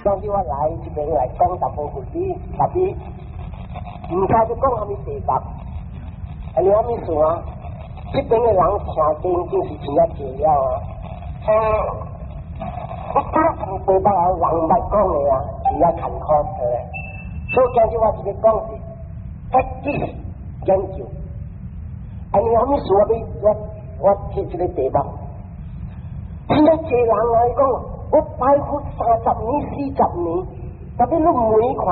當時我來這邊來講淡薄佛理，特別毋知欲講啥物題目，啊你啥物事啊？這邊的人聽經真是真正濟了啊！我講題目啊，人捌講的啊，真正艱苦的。所以今日我這個講是 practice 研究。啊你啥物事我欲我提這個題目，真正濟人來講，我拜佛30年、40年，特別你問看，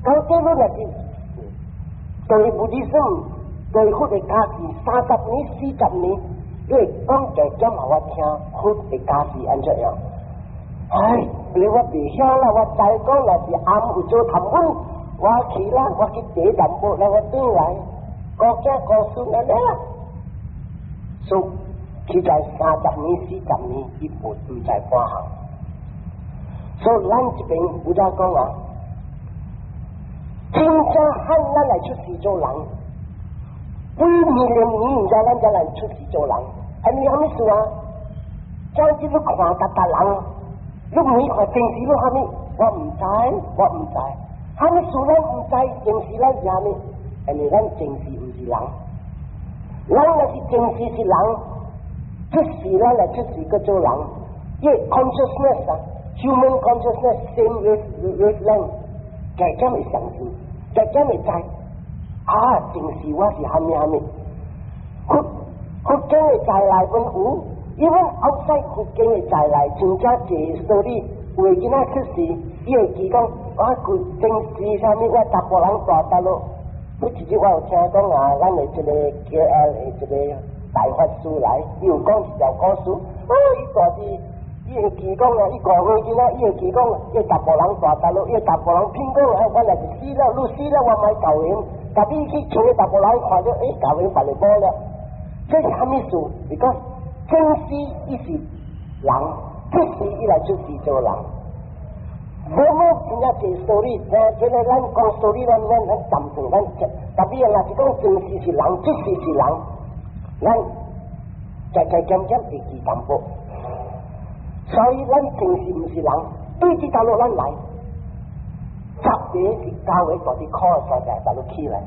到底你若是對 Buddhism 對佛的教示，30年、四十年，你會講加減予我聽，佛的教示按怎樣？唉，你我袂曉啦，我知講若是暗有做頭阮，我去啦，我去茶淡薄，來我轉來，顧囝顧孫按呢啦。所以佢在三十年、四十年，伊無毋知半項。所以咱這邊有在講啊，真正喊咱來出世做人，幾million年才咱才來出世做人，係咪啥物事啊？將這你看逐逐人，你每看電視你啥物？我毋知，我毋知，啥物事咱毋知，電視咱是啥物？因為咱前世毋是人，咱若是前世是人，出世咱來出世閣做人，因為 consciousness 啊，human consciousness same wavelength，加減會相信，加減會知，啊，前世我是蝦米蝦米，佛佛經的在內本有，因為 outside 佛經的在內真正濟 story，有的囡仔出世，伊會記講，我佢前世啥物，我查埔人大大咯。不一日我有聽講啊，咱的這個叫啊，這個大法師來，伊有講一條故事，哦，伊大弟，伊會記講啊，伊5歲囡仔，伊會記講，伊查埔人大大咯，伊查埔人騙講，啊，我若是死了，你死了，我莫教因，特別去找查埔人看著，欸，教因別個無了，這是蝦米事？你講前世伊是人，這世伊來出世做人。無無真正濟 story，這個咱講 story，咱咱咱暫時咱特別若是講前世是人，這世是人，咱加加減減會記淡薄。所以咱前世毋是人，對這條路咱來，十個是九個大佇苦的所在，把你起來。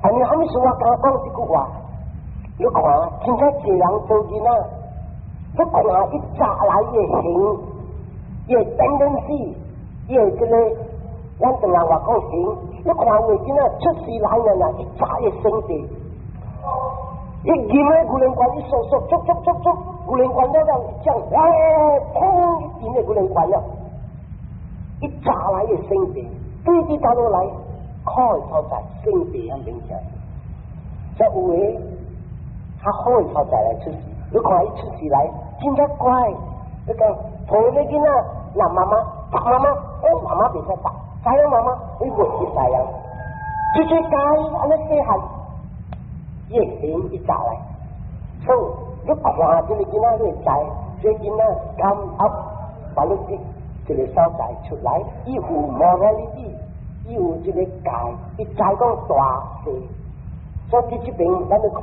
啊，你蝦米事我敢講這句話？你看，真正濟人做囡仔，你看伊早來的形，伊的 tendency，伊的這個，咱唐人話講形，你看有的囡仔出世來了啦，伊早會生病，伊飲的牛奶罐，伊縮縮足足足足，牛奶罐了了，伊講，哎，砰，伊飲的牛奶罐了，伊早來會生病，對佇倒落來，苦的所在，生病很明顯。這有的較好的所在來出世，你看伊出世來，真正乖，你講抱個囡仔，那媽媽打媽媽，欸，媽媽袂使打，知影媽媽，你袂去知影，出出街按呢細漢，伊會形伊早來，所以你看這個囡仔，你會知，這個囡仔 come up，把你佇這個所在出來，伊有 morality，伊有這個界，伊知講大細，所以佇這邊咱咧看，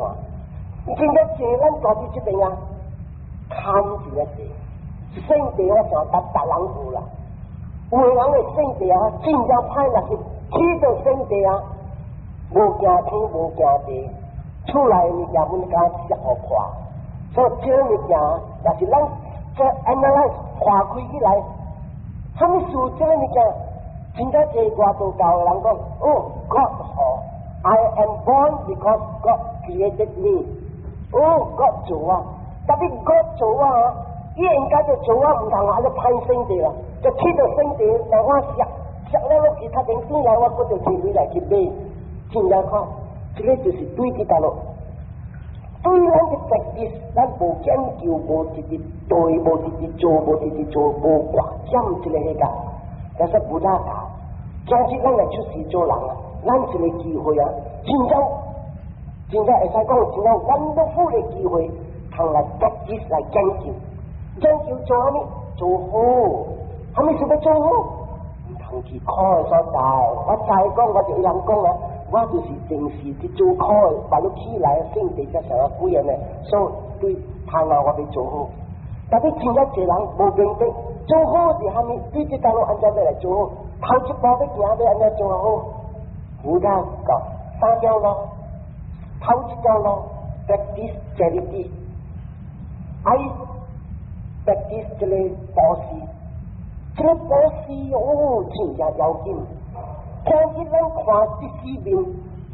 真正濟咱住佇這邊啊，貪真正濟，性地我想逐逐人有啦，有的人的性地啊，真正歹，若是起到性地啊，無驚天無驚地，厝內物件阮敢識予看，所以這個物件，若是咱這 analyze 看開起來，啥物事這個物件，真正濟外道教的人講，哦，God 好，I am born because God created me。哦，God 做啊，特別 God 做啊，伊應該就做啊，毋通話咧歹性地啦，就起到性地，但我食食了落去，較頂轉來，我閣就提回來去買，真正看，這個就是對佇倒落。對咱的 practice，咱無研究，無直直對，無直直做，無直直做，無掛點這個彼個，但是無哪教。總之，咱來出世做人啊，咱這個機會啊，真正真正會使講，真正 wonderful 的機會，通來 practice 來研究，研究做啥物？做好，啥物事欲做好？毋通去苦的所在。我知講，我就一樣講啊。我就是定時佇做苦的，把你起來，性地才成啊幾樣呢。所以對他人我欲做好，特別真正濟人無明白，做好是蝦米？對這條路按怎欲來做好？頭一步欲行欲按怎做好？Buddha 講三條路，頭一條路 practice charity，愛 practice 這个布施，這个布施哦，真正要緊。今日咱看這世面，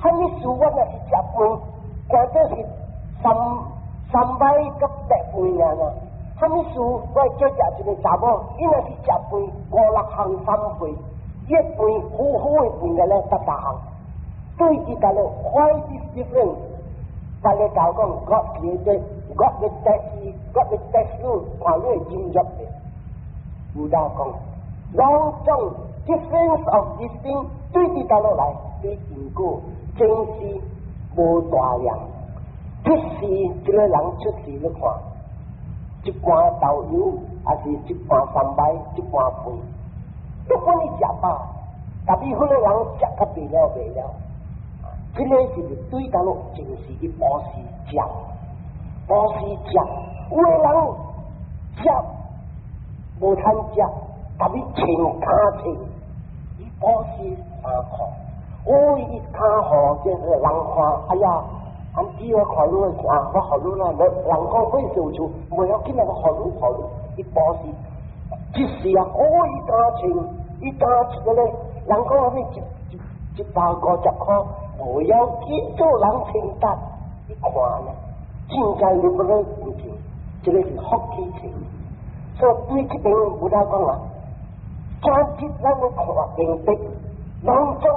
蝦米事我若是食飯，看做是三三擺佮白飯爾啦。蝦米事我會叫食一个查某，伊若是食飯五六項三杯，一飯好好的飯來了十八項。對佇大陸，why this difference？別个教講，God created，God 會 test 你，God 會 test 你，看你會進入的。Buddha 講，兩種 difference of this thing 對佇大陸來，對因果真是無大量。出世這个人出世，你看，一罐豆油，還是一罐三擺，一罐飯，都分你食飽。特別彼个人食較袂了袂了，這个是對大陸真是去布施食，布施食，有的人食無貪食，特別穿卡穿，伊布施衫褲，哦，伊跤好，這個人看，哎呀！按啲我看你啊，我予你啦，無人講會受處，無要緊啊，我予你予你，伊布施，一時啊，哦，伊敢穿，伊敢穿咧，人講啥物150塊，無要緊，做人清達，你看呢，真正入不了唔清，這个是福氣情。所以對這邊 Buddha 講啊，今日咱欲看明白，兩種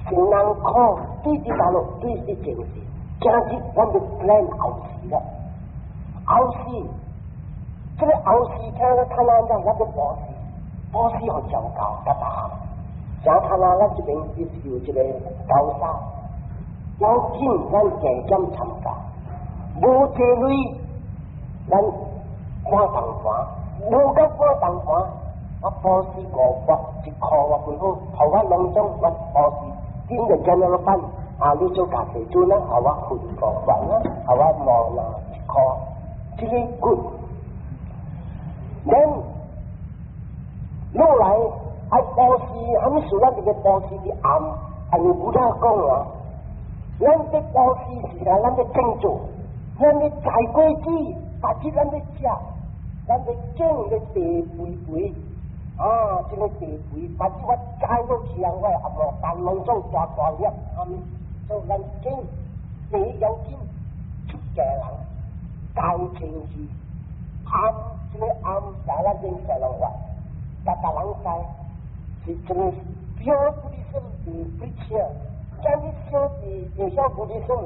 是難苦，對佇大陸對佇前世。今日咱欲 plan 後世啦，後世，這个後世聽了看咱這樣，咱欲布施，布施予教教較大。像他那咱這邊有一个高沙，要緊咱加減參加，無這類，咱半銅盤，無夠半銅盤，我布施500，1塊我分好，予我攏總我布施，頂個將那個辦。啊！你做家己做啦，予我分五百啦，予我無啦1塊，這个 good。Then 落來愛布施，蝦米事？咱這个布施的暗，按呢 Buddha 講啊，咱的布施是啥？咱的正做，咱的摘果子，或者咱的食，咱的種的地肥肥，啊，這个地肥，或者我摘落去啊，我阿無但攏總大大粒，蝦米？做咱種地要緊，出家人該清氣，暗這个暗，在咱這生活，逐逐人知，是這个 pure Buddhism 是 preach，將啲小弟會曉 Buddhism，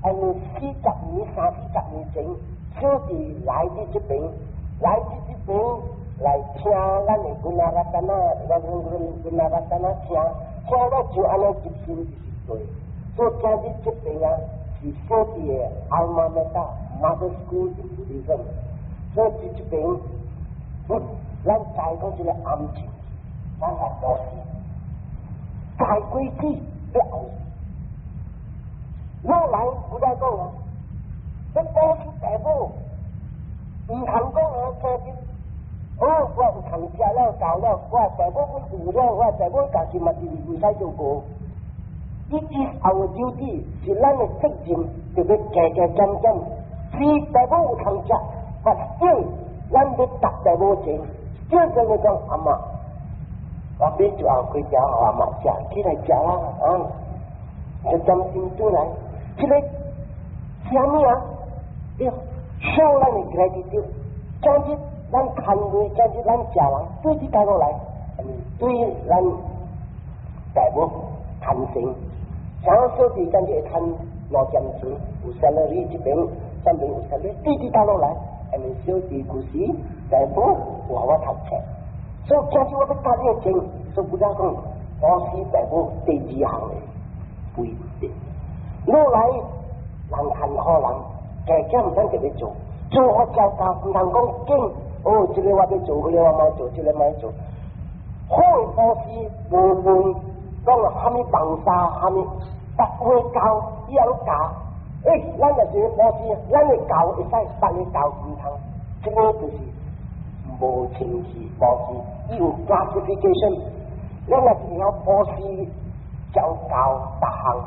按呢40年、三四十年前，小弟來佇這邊，來佇這邊來聽咱的 Gunaratana，咱 Gunaratana 聽，聽了就按呢入心就是對。所以今日這邊啊，是小弟的 alma mater mother school in Buddhism。所以佇這邊，不，咱知講這个暗情，咱來布施，摘果子欲後世。落來 Buddha 講啊，這布施大母，毋通講啊，今日，哦，我有通食了夠了，我大母阮有了，我大母家己嘛是袂使做無。It is our duty，是咱的責任，就欲加加減減。是大母有通食，但是咱欲搭大母錢，叫做你講阿媽，我買一後開條予阿媽食，起來食啦，啊，就針心轉來，這个啥物啊？要 show 咱的 gratitude，今日咱牽累，今日咱食人，對佇大陸來，對咱大母貪心。像小弟今日會趁2點錢，有 salary 這邊，這邊有 salary，對佇大陸來，因為小弟古時大母有予我讀冊，所以今日我欲搭你的錢，所以 Buddha 講，布施大母第二項的規定。落來人艱苦人，加減咱就欲做，做好交交，毋通講緊，哦，這个我欲做，彼个我莫做，這个莫做。好的布施無問講蝦米房沙，蝦米，別話教，伊也攏教。欸，咱若是布施，咱的教會使，別个教毋通，這个就是無無清氣布施，伊有 classification。咱若是曉布施，教教逐項，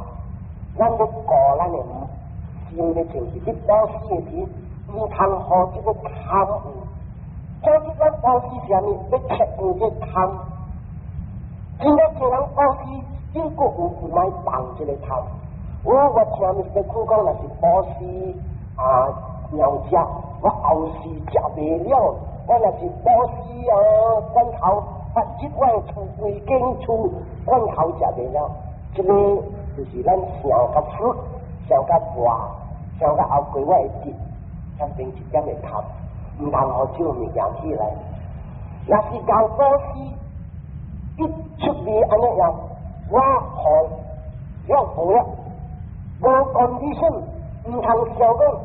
咱欲顧咱的心的清氣。你布施的時，毋通予這個貪有。所以咱布施是啥物？欲切斷這貪。真正濟人布施，只閣有有愛放這個貪。我聽 Mr. 庫講，若是布施啊，鳥食，我後世食袂了。我若是布施啊，罐頭，別日我的厝規間厝罐頭食袂了。這個就是咱想較 fruit，想較大，想較後過我會得，才變一點的貪，毋通予這個物件起來。若是教布施，一出嚟按呢樣，我予了無了，無 condition，毋通想講。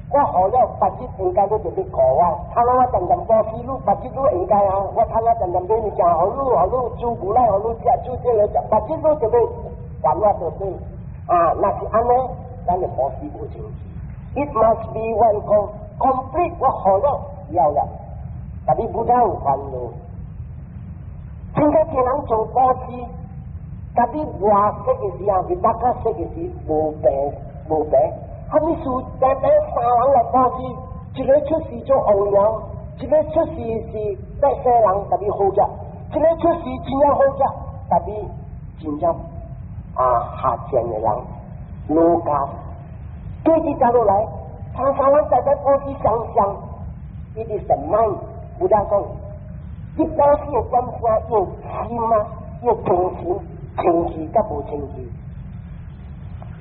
我予了，別日應該你就欲顧我。頭路我漸漸布施你，別日你應該啊。我頭路漸漸買物件予你，予你煮牛奶，予你食，煮這個食，別日你就欲還我就對。啊，若是按呢，咱的布施無清氣。It must be one complete，我予了了了，但你不得有煩惱。真個濟人做布施，但你外色的時候，你大家色的時無病無病。啥物事？白白三人來布施，一個出世做王娘，一個出世是白世人特別好食，一個出世真正好食，特別真正啊下賤的人，奴家。對起走落來，三三人在在布施相相，伊是神mind，有得講，你布施的點聲用心啊，用精神，清氣佮無清氣。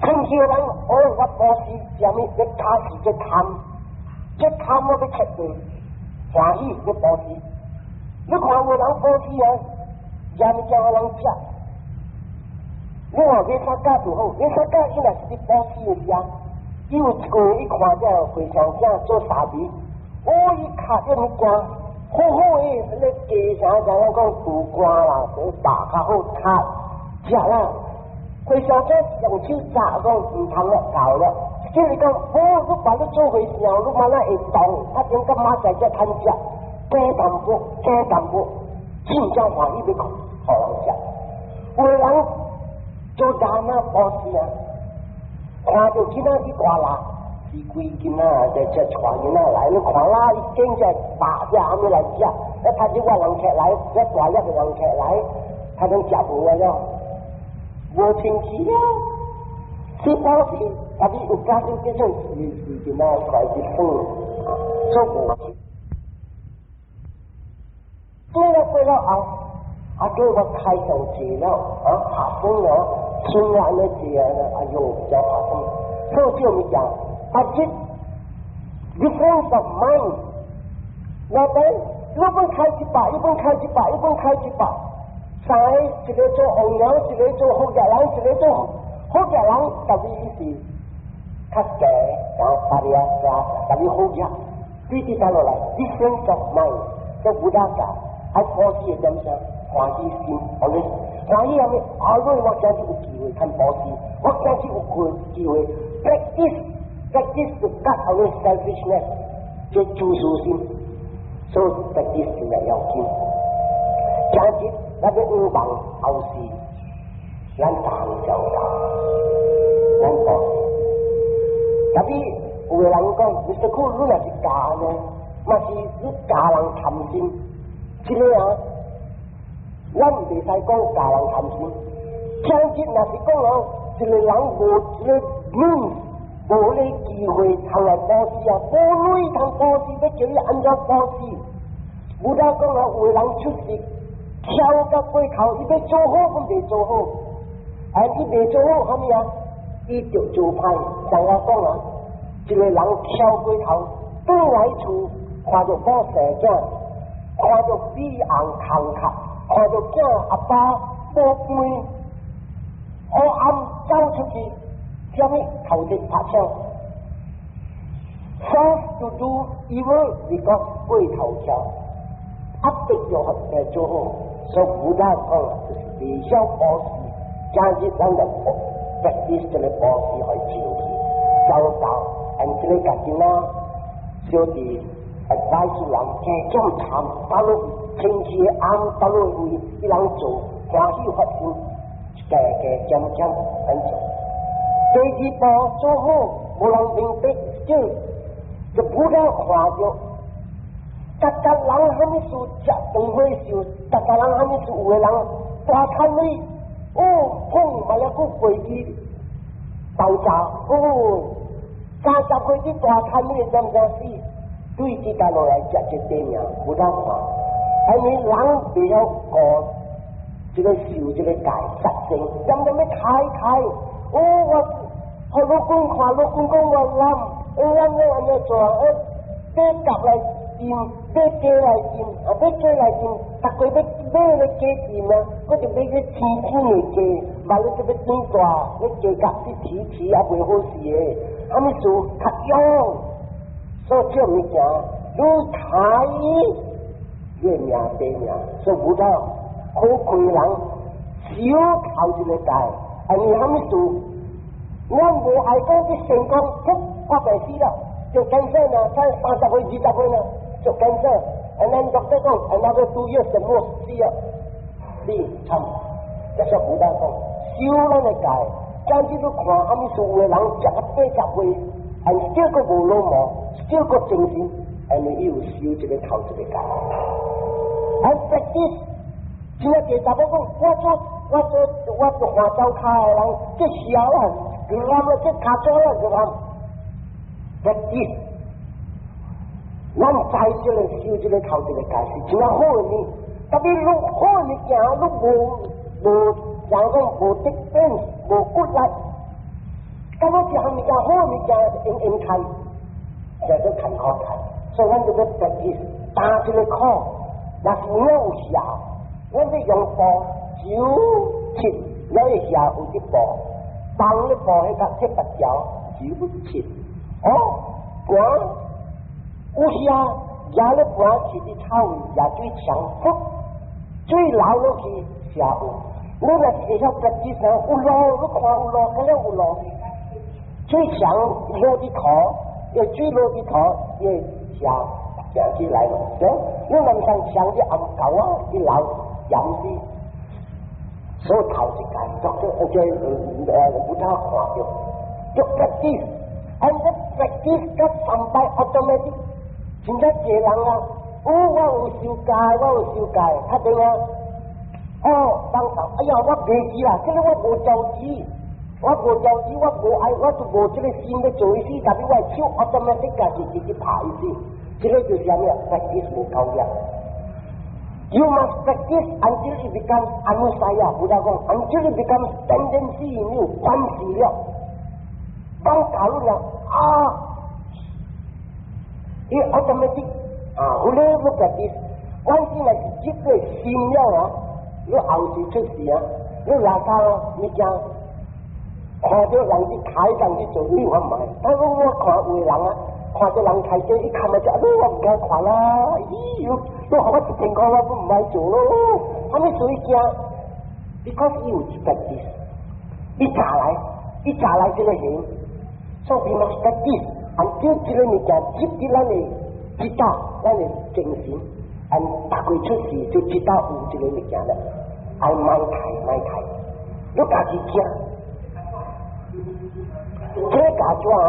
清氣的人，哦，我布施啥物？欲卡是這貪，這貪我欲切斷，歡喜欲布施。你看有人布施啊，食物件予人食。你看衛薩迦就好，衛薩迦伊若是咧布施的時候，伊有一個伊看這和尚囝做沙彌，哦，伊敲這物件，好好的，咧加啥啥咱講豬肝啦，肉較好敲，食啦。和尚囝用手紮講毋通了，夠了。就是講，哦，你把你做和尚，你嘛哪會動？啊，點解馬在遮趁食？加淡薄，加淡薄，真正歡喜欲予人食。有的人做 dana 布施啊，看著囡仔去大啦，是規囡仔在這帶囡仔來，你看啦，伊見這白只阿物來食，啊，他這我人客來，我大粒的人客來，他攏食無啊了，無清氣啊，是布施，但是有家庭這種是囡仔來去耍，做無。過了過了後，啊叫我開上錢了，啊拍算了，錢按呢借啊，哎喲，真拍算。所以這物件，啊這 difference of mind，我講，一本開一百，一本開一百，一本開一百，三個一個做王娘，一個做好額人，一個做好額人，特別是較低，然後巴利亞加特別好額，對佇倒落來，difference of mind，做無大教。愛布施的點啥？歡喜心，後日歡喜啥物？後日我今日有機會趁布施，我今日有個機會 practice practice to cut away selfishness，這自私心，所以 practice 真係要緊。今日咱欲向望後世，咱逐項照顧，咱布施。特別有的人講，Mr. 庫，你若是教呢，嘛是你教人貪心。這個啊，咱袂使講教人貪心。今日若是講哦，一個人無這個 means，無咧機會通來布施啊，無鐳通布施，欲叫伊按怎布施？無得講啊，有的人出世巧甲過頭，伊欲做好，閣袂做好，啊，伊袂做好，啥物啊？伊就做歹。像我講啊，一個人巧過頭，轉來厝看著某生囝，看著鼻紅空殼，看著囝阿爸無飯，黑暗走出去，啥物頭一拍槍，force to do evil，你講過頭巧，壓迫就來做好，所以無得講就是袂曉布施，今日咱就 practice 這個布施去清氣，走到，按這個家己仔小弟。advice 人加減參，到落天氣暗，到落位伊人做歡喜發生，加加減減按做。第二步做好，無人明白，就就不要看著。逐個人啥物事食飯伙時，逐個人啥物事有的人大趁鐳，哦，碰嘛抑閣飛機爆炸，哦，30歲啲大趁鐳知毋知死？對這搭落來食一塊命，無得看。因為人袂曉過這個受這個戒殺生，點點欲開開，哦，我予老公看，老公講我濫，我濫了按呢做，買夾來煎，買雞來煎，啊，買雞來煎，逐個欲買咧雞煎啊，閣就買個青青的雞，萬一這欲長大，那雞甲啲皮皮也袂好勢的，啥物事較勇，所以這物件愈開越命短命，所以無得好虧人少頭一個界，啊，你啥物事？我無愛講去成功，噗，我就死了，就 cancer 呢，才30歲20歲呢，就 cancer。And then doctor 講，another 2 years 什麼死啊？你參，就是無得講，修咱的戒，真正你看，啥物事有的人食到80歲，還少閣無老毛，少閣精神，因為伊有修這個頭一個戒。And practice，真正濟查某講，我做看灶跤的人，這潲啊，啱啦，這跤爪啊，就啱。practice，咱知這個修這個頭一個戒是真好的呢。特別你好的物件，你無人講無得變，無骨力。咁我這項物件好的物件，用用看，就做艱苦看。所以咱就欲 practice，擔這個苦，若是有有邪，阮欲用步九七，咱的邪有啲步，放咧步彼個鐵白條九七，哦，盤有邪，也咧盤起啲臭味，也水強，噗，水流落去邪有。你若是會曉 practice，有路，你看有路，敢若有路，水強落佇塗，因水落佇塗，伊會邪行起來咯。對，你若毋通強啲暗溝啊，伊流鹽死。所以頭一屆，作者這無他看著，就 practice，and practice 甲三擺 automatic，真正濟人啊，哦，我有修戒，我有修戒，較對啊，哦，當頭，哎呀，我袂記啦，這個我無招錢，我無招錢，我無愛，我就無這個心欲做伊死，但是我的手 automatic 家己直接拍伊死，這個就是啥物啊？practice 無夠力。You must practice until it becomes anusaya，不要講 until it becomes tendency in you，慣勢了，當假如了啊，伊 automatic 啊，有咧要 practice，關鍵係是這個心了啊，你後時出事啊，你垃圾物件，看著人去開人去做，你我唔愛，但是我看有的人啊，看著人開車，伊看了就，我毋敢看啦，咦，你予我1000塊，我都毋愛做咯。啥物事伊驚？Because 伊有 practice，伊早來，伊早來這個形，所以 we must practice，until 這個物件入佇咱的知道，咱的精神，按逐個出事就知道有這個物件了。愛莫開莫開，你家己驚，這個家怎啊？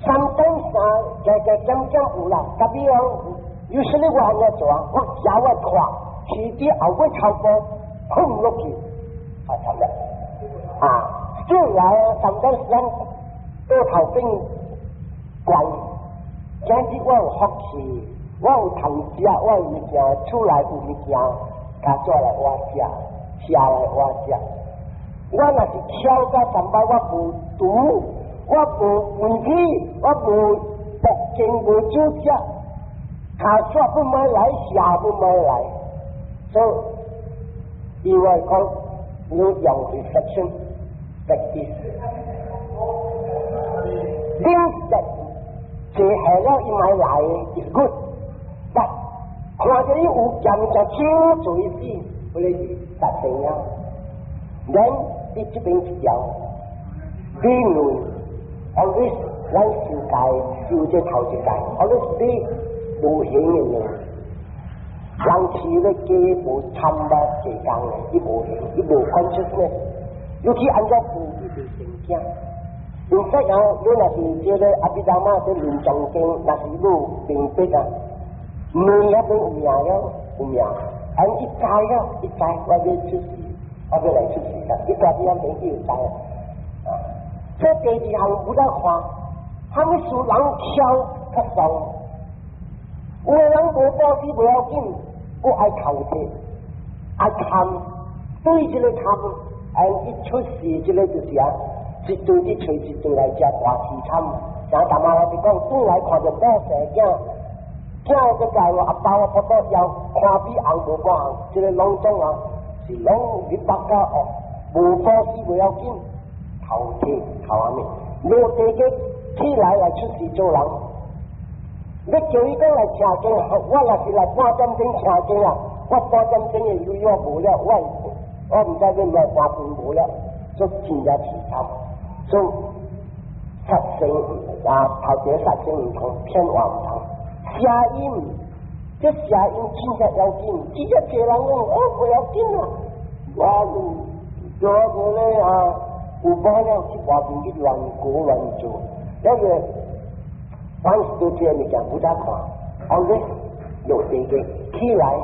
三等三，加加減減有啦，特別哦，有時你我按呢做啊，我夾我拖，起佇後尾頭部碰落去，啊，慘了，啊，就來三等咱倒頭頂關，今日我有福氣，我有通食，我有物件，厝內有物件，加做來我食，食來我食。我若是巧甲三擺，我無毒。我無運氣，我無目鏡，無酒食，跤紙不買來，邪不買來，所以伊話講，你用 reflection practice。Things that 坐下了伊買來 is good，but 看著你有鹹食手做死，彼個是達成啊。Then 你這邊一條，理論。always 咱修戒修這頭一戒，always be 無形的物。人飼咧雞無參吧濟工的，伊無形，伊無 consciousness。尤其按怎孵伊袂成囝。因此啊，你若是這個阿毗達摩這論藏經，若是你明白啊，問遐邊有名了，有名，按伊知了，伊知我欲出世，我欲來出世啦，伊家己遐邊伊就知啊。這第二項有得看，啥物事人巧較爽，有的人無布施袂要緊，閣愛偷摕，愛貪，對這個貪，按一出世這個就是啊。一頓去揣一頓來食大凄慘，像大媽我佇講，轉來看著某生囝，囝個教我阿爸我腹肚枵，看比紅無半紅，這個攏總啊是攏入北家哦，無布施袂要緊，偷摕偷啥物？落地個起來來出世做人，你叫伊講來聽經，我若是來半點鐘聽經啊，我半點鐘的錢我無了，我毋知欲買半分無了，做真正凄慘。所以殺生啊，頭前殺生毋通，騙話毋通，邪淫，這邪淫真正要緊，真正濟人講哦不要緊啊，我有做個咧啊，有某了去外面去亂過亂做，那個凡是對這個物件不得看，後日落地個起來，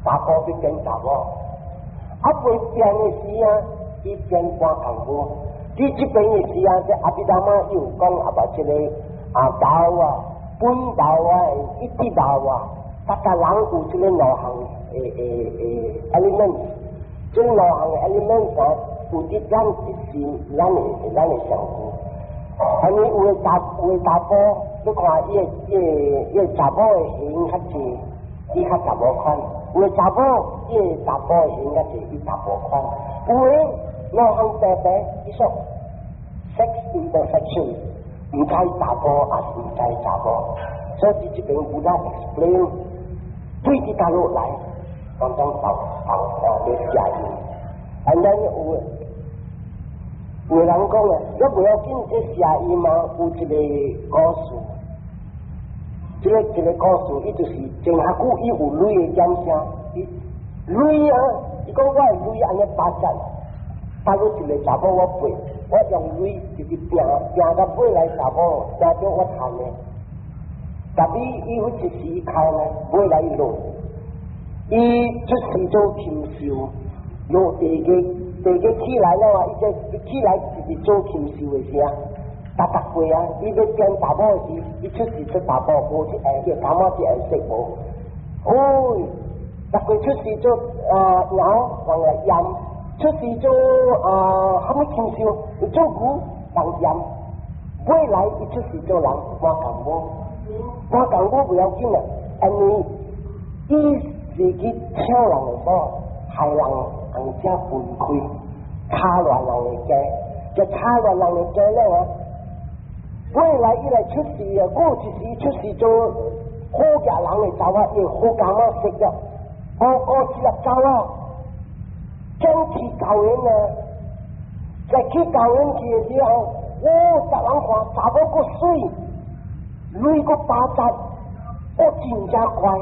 查埔欲變查某，啊未變的時啊，伊變半工夫。佇這邊的時啊，這阿毗達摩有講啊，把這個啊道啊、本道啊、一諦道啊，逐個人有這個兩項element，這兩項 element 啊，有佇咱的心、咱的身軀。啊，你有的查埔，你看伊的查某的形較濟，伊較查某款；有的查某，伊的查埔的形較濟，伊查埔款。有的兩項白白，伊說 sex imperfection，毋知查埔抑是毋知查某，所以這邊有得 explain，對佇大陸來，當中導導啊咧邪淫，啊，咱有人講啊，你不要緊，這邪淫嘛，有一個故事，這個故事，伊就是前下久伊有鐳的點聲，伊鐳啊，伊講我的鐳按呢八節。假如一個查某我背，我用鐳直直拚拚到尾來查某，拚到我趁的。但是伊有一時開呢，尾來落，伊出世做禽獸，落地獄，地獄起來了啊！伊這起來就是做禽獸的時啊，逐逐過啊！伊欲變查某的時，伊出世做查某，無一下個感覺一下色無。哦，逐過出世做啊牛，人來閹。出世做啊，啥物禽獸？做牛人閹，未來伊出世做人，我講無，我講無不要緊啊，因為伊是去搶人的某，害人紅遮分開，吵亂人的家，就吵亂人的家了啊！未來伊來出世啊，過一時出世做好家人的查某，伊好感覺識了，無過一粒查某。將去教院啊，在去教院去的時候，哦，逐人看查某閣媠，鐳閣八節，哦，真正乖。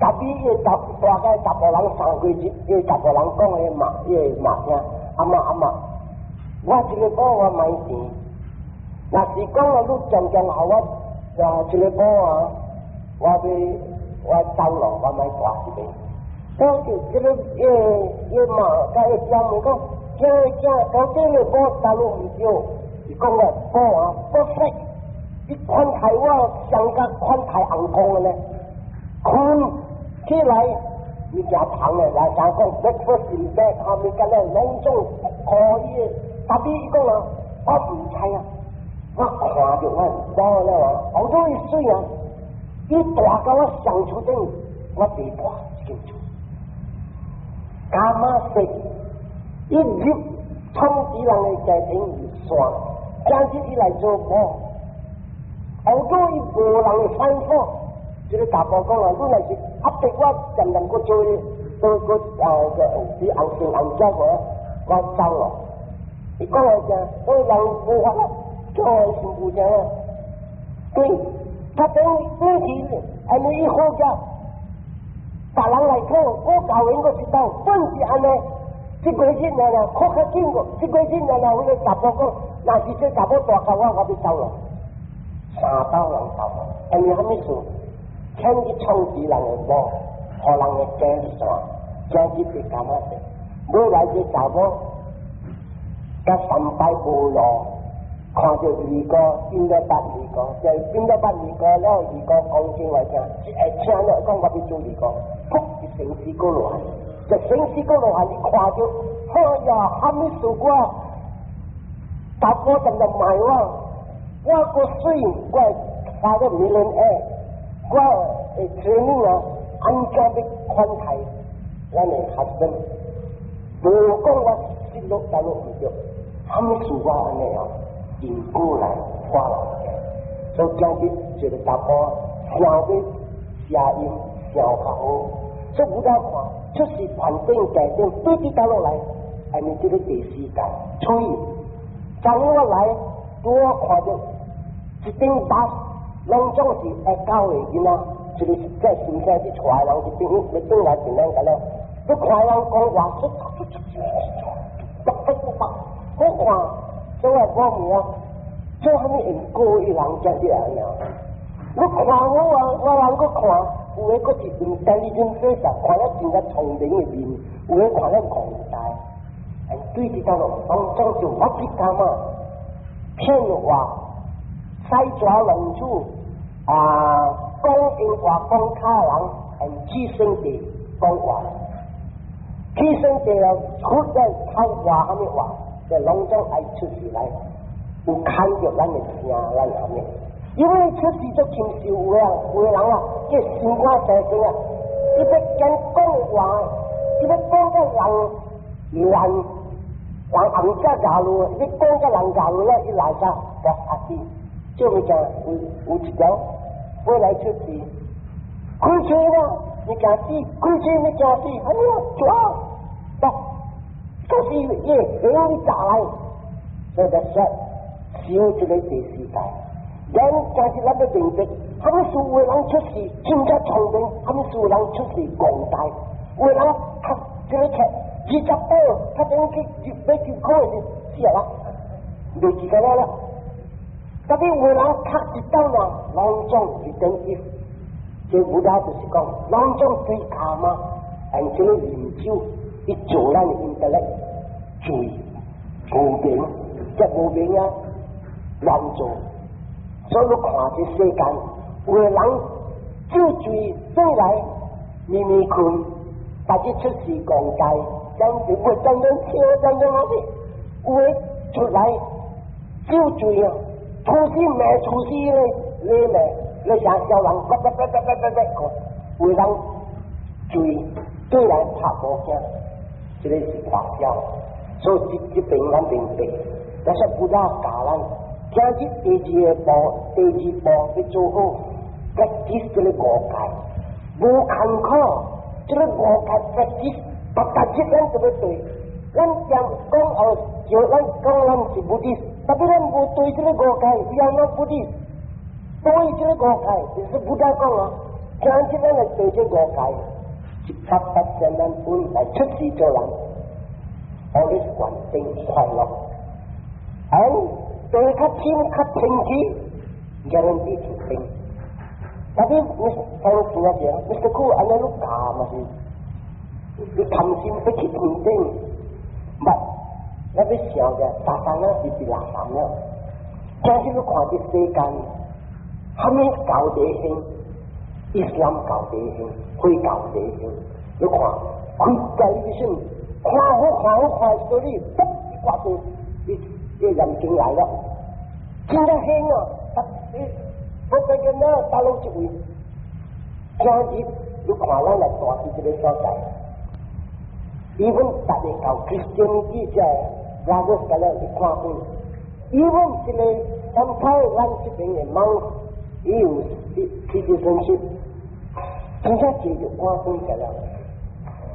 特別伊個大概查埔人送過去，伊個查埔人講的嘛，伊個嘛聽，阿媽阿媽，我這個某我買錢，若是講啊，你漸漸予我啊，這個某啊，我欲我走咯，我莫蹛這邊。當時這個伊個媽佮伊姐妹講，囝囝到底個某大陸毋對，伊講個某啊，perfect，伊款待我上甲款待翁公的呢，睏起來物件芳的，來啥講 breakfast in bed，哈物件咧攏總可以的。特別伊講啊，我毋知啊，我看著我某了啊，好多伊媠啊，伊大甲我上厝頂，我袂蹛這間厝。柑仔色，伊入創治人的家庭入山，今日伊來做某，後多伊無人會反火，這個查埔講啊，你若是壓迫我，漸漸閣做，做閣啊個你紅生紅者我，我走咯。伊講來聽，所以人無法做新婦聽啊，對，他等轉去，按呢伊好嘅，別人來講，我教因個知道，本是按呢，這個日來啦，考較緊個，這個日來啦，彼個查某講，若是這查某大甲我，我欲走咯，三兜人走咯，按呢啥物事？天去創治人的某，予人的家散，今日別感覺者，尾來這查某，佮三擺無路，看著二哥變咗八二哥，就變咗八二哥了，二哥講真話聽，一會聽了講我欲做二哥，噗，伊生死過落來，就生死過落來，你看著，哎呀，啥物事我，大哥怎麼賣我？我個水，我發個 millionaire，我會 training 啊，按怎欲款待咱的 husband？無講我失落，但攏毋對，啥物事我按呢啊？因果來化人嘅，所以今日一個查埔想欲聲音想較好，所以有得看出世環境家境對佇倒落來，按呢這個第四界，所以昨日我來拄好看著一頂巴攏總是會教的囡仔，一個在新生去帶人去轉，欲轉來轉咱個了，你看人講話，卜卜卜卜，我看。所以我問啊，做啥物用過一人這樣啊？你看我啊，我人閣看，有的閣是 intelligent face 啊，看了真正聰明的面，有的看了戇呆。對佇倒落，攏總就我去幹嘛？騙話，西抓龍珠啊，講閒話講卡人，很起生地講話，起生地啊，出來偷話啥物話？就攏總愛出世來，有看著咱的聲，咱啥物？因為出世足輕受有的人，有的人啊，這心肝細細啊，伊欲講講話，伊欲講甲人難，人紅只牙路，伊欲講甲人牙路了，伊來啥？我阿弟，這物件有有一條飛來出世，開車啦，你驚死，開車你驚死，哎呀，抓，不。就是伊會炸來，所以就說燒這個第四界。咱就是咱欲明白，啥物事有的人出世真正聰明，啥物事有人出世戇呆，有的人讀這個冊20本，他等去欲去考的時死啦，袂記得了啦。特別有的人讀一道呢，攏總是等於，這 Buddha 就是講，攏總對 karma，按這個研究，伊做咱的 intellect 罪無明，這無明啊，亂做。所以你看這世間，有的人酒醉轉來暝暝睏，但是出世戇呆，真是會真正笑，真正好啲。有的出來酒醉啊，出事罵出事咧，你罵你想小人，叭叭叭叭叭叭叭，有的人醉轉來拍無驚，這個是大笑。所以這這邊咱明白，但是 Buddha 教咱。今日第二個步，第二步欲做好，practice 這個五戒，無艱苦，這個五戒 practice，逐逐日咱就欲對。咱講講哦，就咱講咱是 Buddhist，特別咱無對這個五戒，we are not Buddhist。對這個五戒，就是 Buddha 講啊，今日咱來對這五戒，100%咱本來出世做人，always 穩定快樂。哎。對較深較清氣，guarantee 出定。特別你聽聽下講，Mr. 酷按呢你教嘛是，你貪心欲去天頂，唔，我欲想嘅，撒旦啊是佇垃圾了。今日你看這世間，啥物教第興，伊斯蘭教第興，回教第興，你看，開 television，看好看好看 story，卜一掛住，你。這人進來了，真正興啊！我這個呢，大陸這位，今日你看咱來住佇這個所在，even 逐个教 Christianity 這 brothers 個了，你看過，even 這個咱台灣這邊的 monk，伊有 citizenship，真正這就看本個了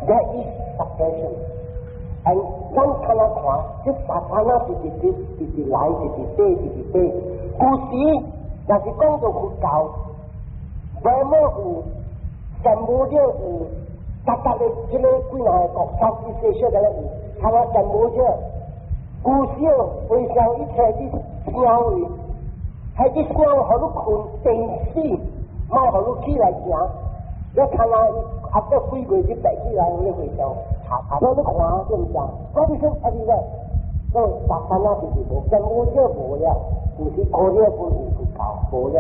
，That is suppression。And 咱看來看，這撒旦啊，直直直直直來，直直爬，直直爬。古時若是講到佛教，無麼有，全部了有，逐逐的這个幾若個國家啲世界個有，他話全部了，無少回向一切的聲位，係啲聲予你睏定死，莫予你起來行。你看啊，啊過幾個月就白起來，你回向，查查你看對毋對？我必須啊，你個，所以逐番仔就是無，全部了無了，就是過了不有佛教無了，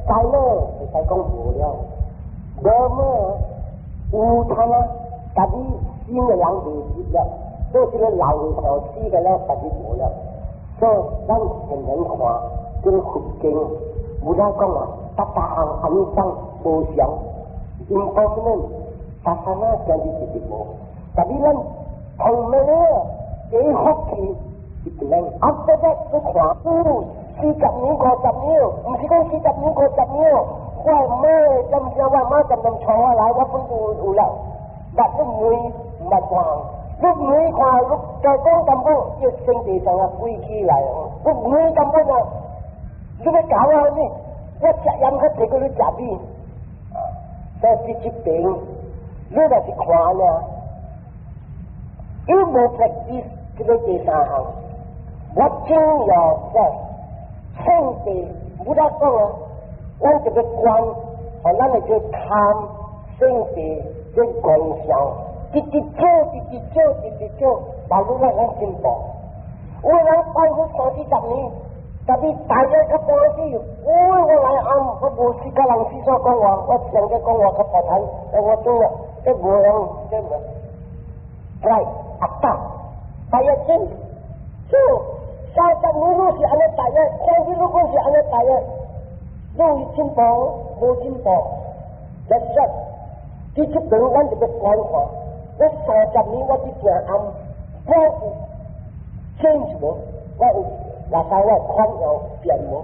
該麼會使講無了，無麼有通啊，家己新的人未入了，所以這个老的時候死個了，家己無了。所以咱現人看這个佛經，有哪講啊？逐逐項按呢講無常，impermanent，逐項啊，真是一直無。但是咱後面咧，這福氣是不能。After that，你看，哦，40年、50年，毋是講40年、50年，我媽怎知我媽怎能帶我來，我本就有了。但你每毋捌看，你每看，你再講淡薄，伊身體上啊鬼起來哦。你每淡薄啊，你欲搞我呢？我食鹽較濟過你食米，所以這這邊，你若是看呢，伊無 practice 這个第三項，我正要說，聖地無得講啊，咱這个觀，和咱的這貪聖地這功效，直直做，直直做，直直做，把路咱咱進步。有的人拜佛三四十年，特別大家較歡喜，哦，我來暗，我無時甲人四處講話，我上個講話較大談，我做了，這無用，這無。來，阿爸，大家真，做30年攏是按呢大約，三十如果是按呢大約，攏有進步，無進步。That's it。佇這邊咱就欲觀看，我三十年我佇行暗，我有 change 無？我有。若使我款有變無？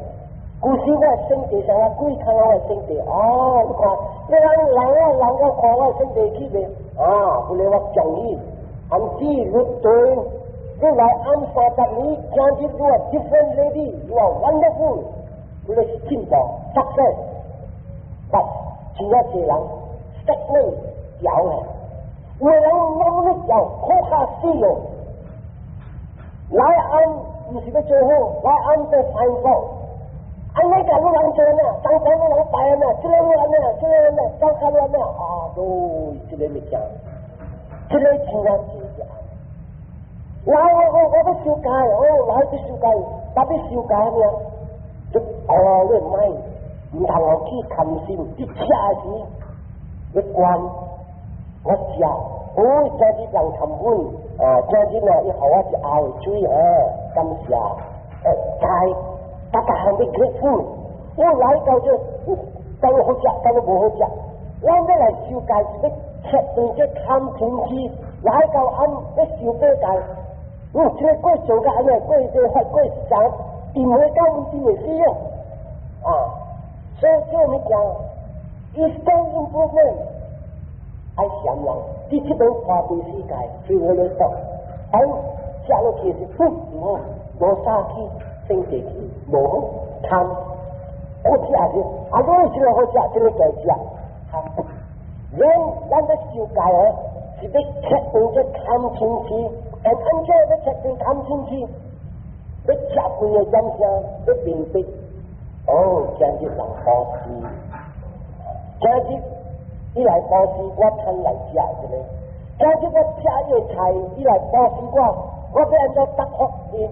古時我身體上啊，鬼看我身體，哦，你看，你人人啊，人個看我身體去未？啊，後來我講伊，安子你對，你來按三十年，今日你are different lady，you are wonderful，你是進步，success。但真正濟人 stagnant 掉咧，有的人攏咧掉，好較死哦，來按。毋是欲做好，來按做煩惱。按呢個你人做呢？當當你人拜呢？這个你按呢？這个按呢？走開你按呢？啊，對，這个物件，這个真正真正。來，我欲修改，哦，來欲修改，特別修改呢？就哦，你莫，毋通予起貪心，你食時欲觀，我食，哦，今日人參阮，啊，今日呢，伊予我一喉水啊，感謝，在，大家很 grateful，我來到這，當好食，當無好食，咱欲來修改是欲切斷這貪嗔痴，來到暗欲修改改，這个過做甲按呢，過這發過啥，定會到阮定會死哦，啊，所以這物件，instant improvement，愛想人，佇這邊花非世界，所以我咧講，哎，食落去是不無無啥去，身體去無好貪，好食是，啊，你這个好食，這个該食，貪。人咱欲修改哦，是欲切斷這貪嗔痴，按怎欲切斷貪嗔痴？欲食幾个點聲，欲明白，哦，今日人布施，今日伊來布施，我趁來食一个。今日我食伊个菜，伊來布施我，我欲按怎答覆伊？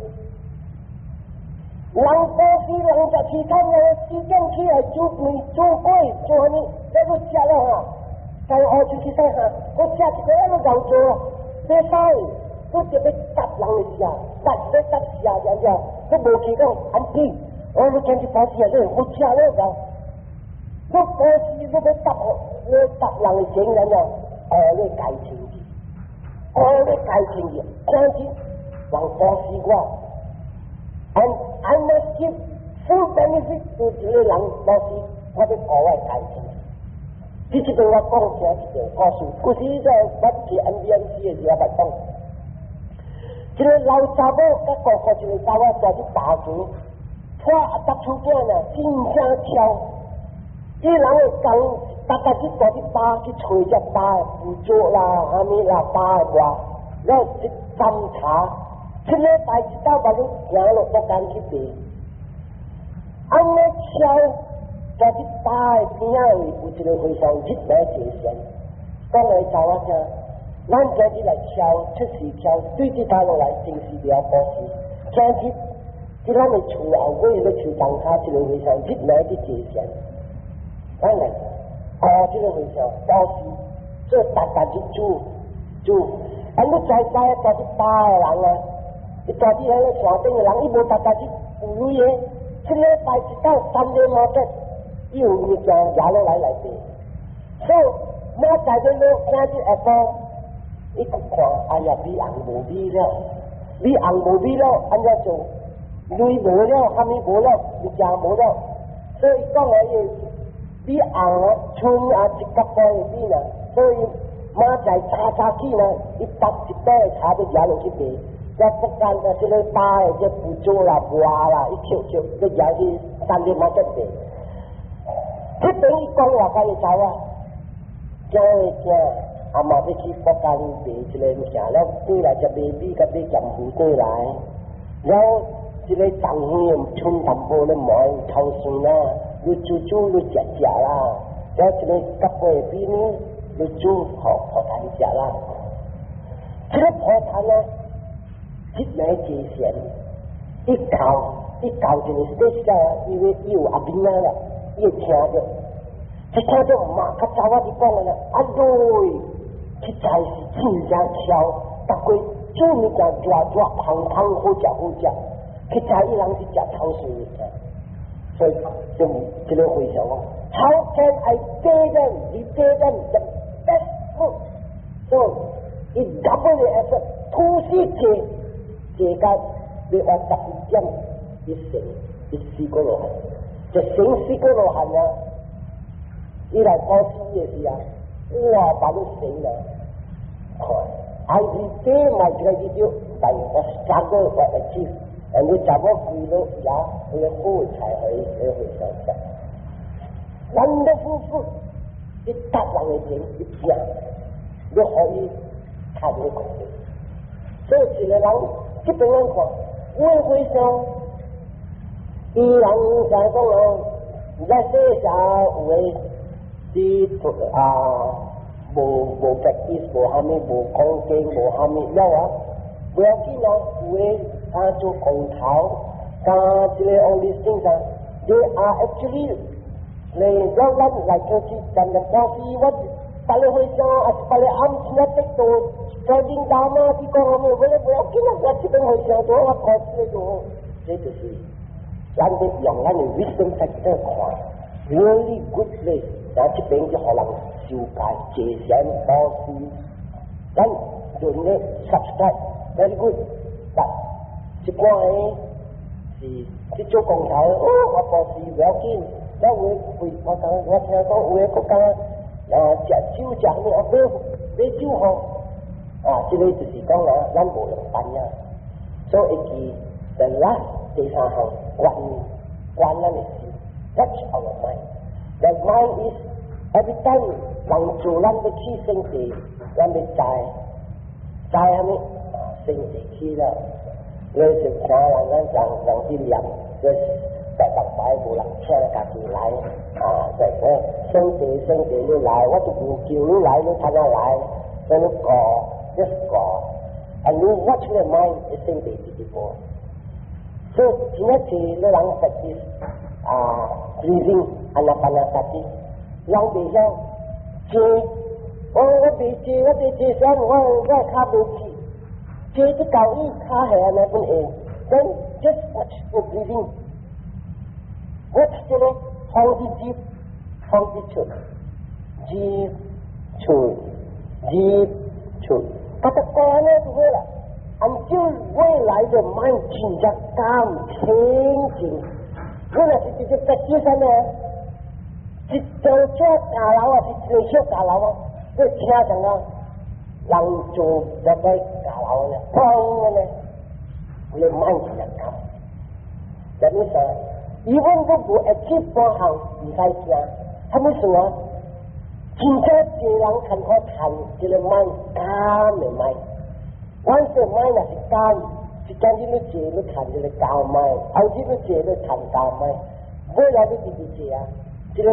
人布施，人食起餐，人4點起來煮飯、煮粿、做啥物？你閣食了哈？在學出去使哈？我食一个，我敖做，袂使，我就欲答人的食，答欲答食，這樣子，我無去講安怎？我你今日布施啊，你好食了敖？我布施，我欲答，我答人的錢，這樣，哦，你改清去，哦，你改清去，今日人布施我，and I must give full benefit to 這个人布施，我欲學我改清。這這邊我講聽一個故事，故事在我去 NBMC 的時候捌講。一个老查某佮哥哥一个查某在咧打拳，拖阿達出囝呢，真正巧。伊人會講，逐逐去蹛佇巴去揣隻巴的輔助啦，啥物啦，巴的話，了一斟茶，七禮拜一到把你行落福間去賣。按呢巧，蹛佇巴的邊仔位有一個和尚日來坐禪，講來查我聽，咱今日來敲，出事敲，對這頭落來真是了布施。今日佇咱的厝後尾咧樹叢跤，一個和尚日來佇坐禪，咱來顧這個和尚布施，做逐逐日煮煮。啊，你知知蹛佇巴的人啊，伊蹛佇彼个山頂的人，伊無逐逐日有鐳的，一禮拜一到 Sunday market，伊有物件拿落來內底。所以明仔載要落今日下晡，伊閣看，哎呀，米紅無米了，米紅無米了，按怎做？鐳無了，啥物無了，物件無了，所以講來伊米紅啊，剩啊一角塊的米呢，所以明仔早早起呢，伊捌一袋茶要拿落去賣，再福間啊，這個巴的這腐竹啦、麻啦，伊抾抾要拿去 Sunday market 賣。這邊伊講話甲伊走啊，驚的驚，阿媽欲去福間賣這個物件，了過來才買米，佮買鹹魚過來，了這個長魚剩淡薄咧糜頭酸啦，你煮煮你食食啦，了這個角粿的米呢，你煮予普陀食啦。這個普陀呢，一暝坐禪，一到一到一個 stage 啊，因為伊有阿囡仔啦，伊會聽著，一聽著嘛，較早我就講啦，啊對，實在是真正巧，逐個煮物件熱熱芳芳好食好食，去知伊人是食頭酸物件，所以就這個和尚講，How can I pay them? Repay them the best food? So he double the effort，吐死坐坐到要活11點，伊成伊四果羅漢，就成四果羅漢啊！伊來布施的時啊，哇，把你成啦！看，I repay my gratitude by what struggle what achieve，人哋查某跪落也佢個好菜去去和尚食。Wonderful food，你搭人的錢一拼，你可以賺你功德。所以一個人這邊人看，有的和尚，伊人就講哦，在世上有的是啊，無無 practice，無蝦米，無講經，無蝦米了啊，不要緊啊，有的啊做工頭，加這個 all these things 啊，they are actually 你讓咱來做去，咱的布施，我別個和尚啊，別個暗時啊得到 spreading Dharma 去講啥物，我不要緊啊，我這邊和尚做，我布施就好，這就是咱得用咱的 wisdom factor 看，really good place，然後這邊就予人修戒、坐禪、布施，咱就咧 subscribe very good，但一寡個是去做工頭，哦，我布施不要緊。我有會我講，我聽講有的國家啊，食酒食啥物啊，買買酒吼，啊，這個就是講啊，咱無用班啊，所以會記 the last 第三項觀觀咱的心，watch our mind。The mind is every time 人做咱欲去聖地，咱欲知知啥物啊？聖地去了，你就聽人咱人人去念，就白白白無人請家己來啊！就講聖地聖地你來，我都無叫你來，你才來，所以你過，just 過，and you watch the mind 聖地直直過。所以真一次你人 practice 啊，breathing anapanasati，人袂曉坐，我我袂坐，我袂坐啥，我我跤無氣，坐這夠伊跤下按呢本會，then just watch the breathing。watch 這個風一入，風一出，入出入出，他就關了就好了。until 未來的 mind 真正 calm 清淨，我若是直接在街上呢，一張紙架樓啊，是一個小架樓啊，你聽上啊，人做一個架樓呢，砰呢，你 mind 真正 calm。什麼意思？even 都無會去半項，毋使驚。啥物事啊？真正濟人艱苦趁這個 mind calm 的 mind。阮這 mind 若是 calm，一間你咧坐咧趁這個 calm mind，後日你坐咧趁 calm mind，尾來你直直坐啊，這個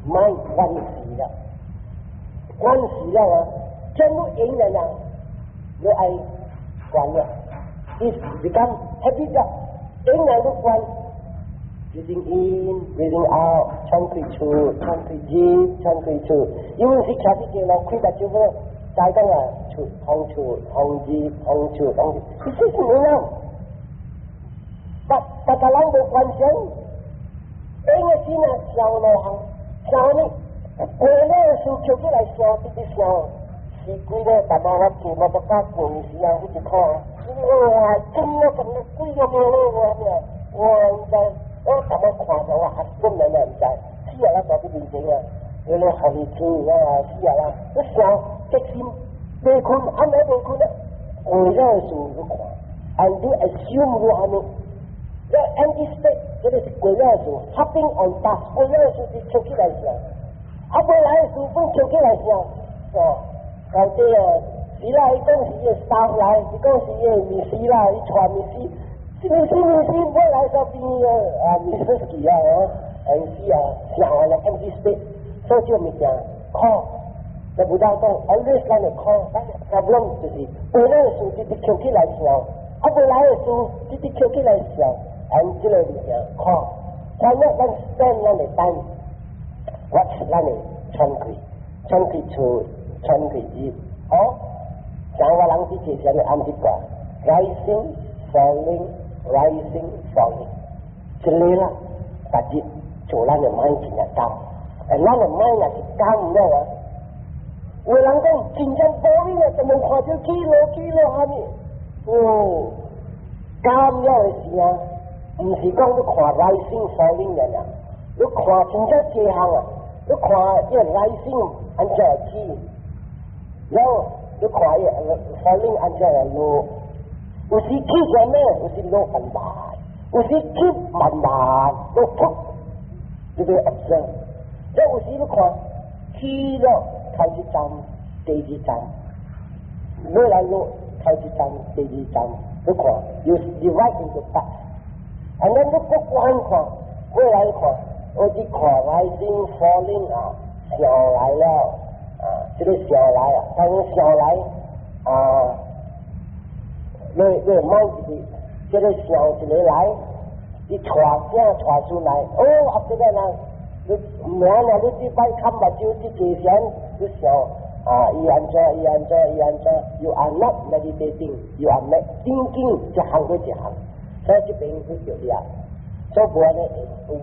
mind 關死了，關死了啊！真你贏了啊，你愛關了，is become habit 了，贏了你關。Breathing in, breathing out，喘氣出，喘氣入，喘氣出。因為是徛佇這路，開目睭要知講啊，出，風出，風入，風出，風入。其實是沒有，大家人無關心。因為是呢，想兩項，想呢，過了時捡起來想，直直想，是幾個大媽我坐摩托車過時啊，一直看，哇，真啊，咁個鬼個咩咧，我咩，我毋知。我逐擺看著我學本來嘛毋知，死啊！咱大啲面前啊，你咧予伊天啊，死啊啦！你想激心袂睏，暗暝袂睏啊，過了事你看，and 你 assume 你按呢，你 anticipate 這個是過了事，hopping on past 過了事是抽起來想，啊未來的事本抽起來想，哦，到底啊，是啦，伊講是伊的 staff 來，伊講是伊的 missus 啦，伊帶 missus。是毋是毋是，我來到邊啊，Mrs. 記啊，哦，MC 啊，想完了 anticipate，所以這個物件苦，就無當講，always 咱會苦，咱 problem 就是過來的事直直捡起來想，啊未來的事直直捡起來想，按這個物件苦，反正咱 spend 咱的 time，watch 咱的喘氣，喘氣出，喘氣入，哦，像我人佇坐上面按一掛，rising falling。Rising falling，這個啦，逐日做咱的 mind 真正 calm，欸，咱的 mind 若是 calm 了啊，有人講真正 boring 啊，就無看著起落起落蝦米，哦，calm 了的時啊，毋是講你看 rising falling 爾爾，你看真正這項啊，你看這 rising 按怎起，然後你看伊 falling 按怎來落。有時起上咩？有時落慢慢，有時起慢慢落噗，你要 observe。這有時你看起了頭一站，第二站，落來落頭一站，第二站，你看，you divide into parts。and then 你閣觀看，過來看，我只看 rising falling 啊，上來了啊，這個上來啊，當上來啊。你摸一個，這個想一個來，伊帶聲帶出來，哦，啊這個人，你明啦，你這擺冚目睭，這坐禪，你想啊，伊按怎，伊按怎，伊按怎，you are not meditating, you are not thinking，一項過一項，所以這邊去著掠，所以無按呢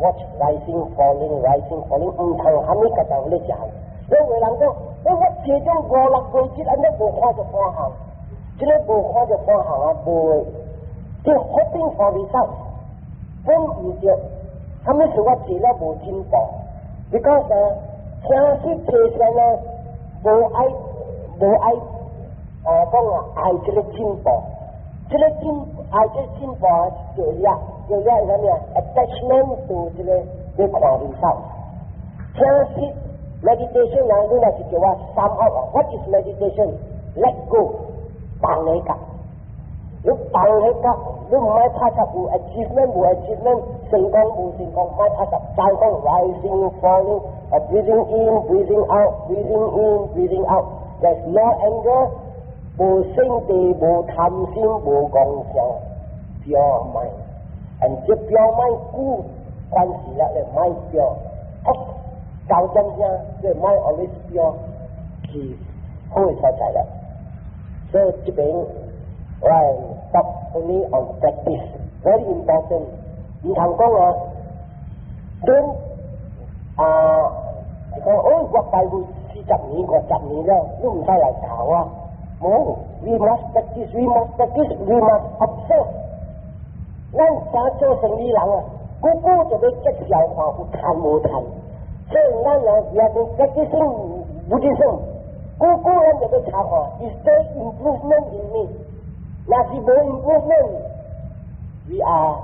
watch rising falling rising falling，毋通蝦米個就咧一項。你有人講，我這種五六個月按呢無看著半項。這個無看著半項啊，無，這 hoping for result，本毋對，啥物事我做了無進步？你講啥？聽說提上呢，無愛無愛，啊講啊愛這個進步，這個進愛這個進步就掠就掠啥物啊？attachment to 這個要看 result。聽說 meditation 啊，你若是叫我 sum up，what is meditation？Let go。放你個，你放你個，你毋愛拍攝有 achievement 無 achievement，成功無成功，毋愛拍攝，再講 rising falling，啊 breathing in breathing out breathing in breathing out，there's no anger，無生氣，無貪心，無妄想，pure mind，and 這 pure mind 久關係啦，你 mind pure，九點聲，這 mind always pure，是好的所在啦。所以這邊我係 talk only on practice, very important。毋通講啊，等啊，講哦，我拜佛40年、50年了，你毋使來教我。冇，we must practice, we must practice, we must observe。咱怎做生意人啊？久久就欲績效看有趁無趁，所以咱啊也是 practicing Buddhism。久久咱就欲查看，is there improvement in me？若是無 improvement，we are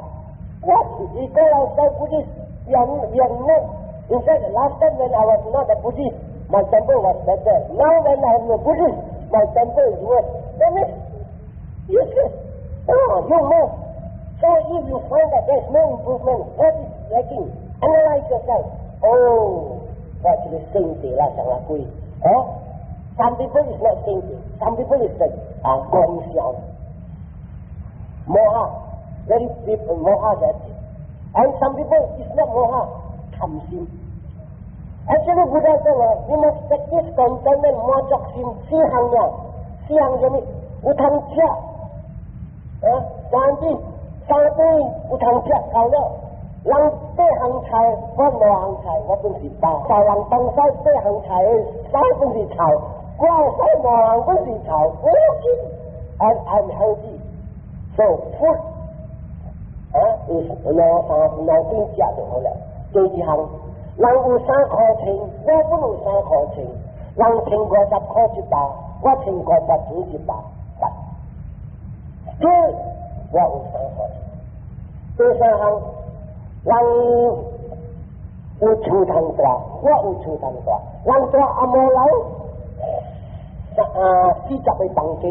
What is called outside Buddhist? We are not. In fact, last time when I was not a Buddhist, my temper was better. Now when I am a Buddhist, my temper is worse. That means useless. Oh, you must. So if you find that there is no improvement, what is lacking? Analyze yourself. Oh, 我這個性地啦，上下鬼。哦，some people is not 性地，some people is like 啊講笑。moha, very deep moha that is. And some people is not moha, 貪心。Actually Buddha 講啊，你 must practice contentment 滿足心，四項呀，四項什麼？有通食，啊，三啲三頓有通食夠了。人八項菜，我兩項菜，我本是飽。大人東西八項菜，手本是臭，我手兩項本是臭，我緊，and I'm healthy. So food 啊，is 兩三兩頓食就好了。第二項，人有衫褲穿，我本有衫褲穿。人穿50塊一包，我穿50錢一包。這我有衫褲穿。第三項，人有厝通住，我有厝通住。人住紅毛樓，啊40個房間，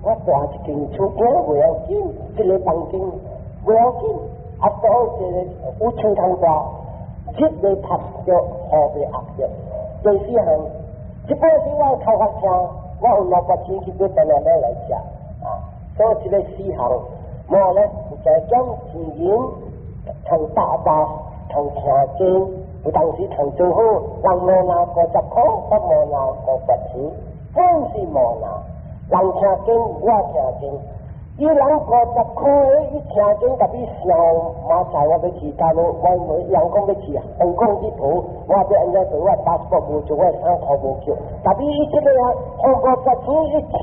我住一間厝間袂要緊，一個房間袂要緊。啊，到一個有厝通住，日袂曬著，雨袂壓著。第四項，一般時我頭殼痛，我有600錢去買 Panadol 來食，啊，所以這個四項，我咧就將錢銀通打包，通聽經，有當時通做好，人無拿50塊，我無拿500錢，本是無拿。人聽經，我聽經。伊人50塊，伊聽經特別想馬仔，我欲去大陸，我人講欲去香港去圖，我欲按怎做？我 passport 無做，我衫褲無叫。特別伊這個啊，予50錢，伊聽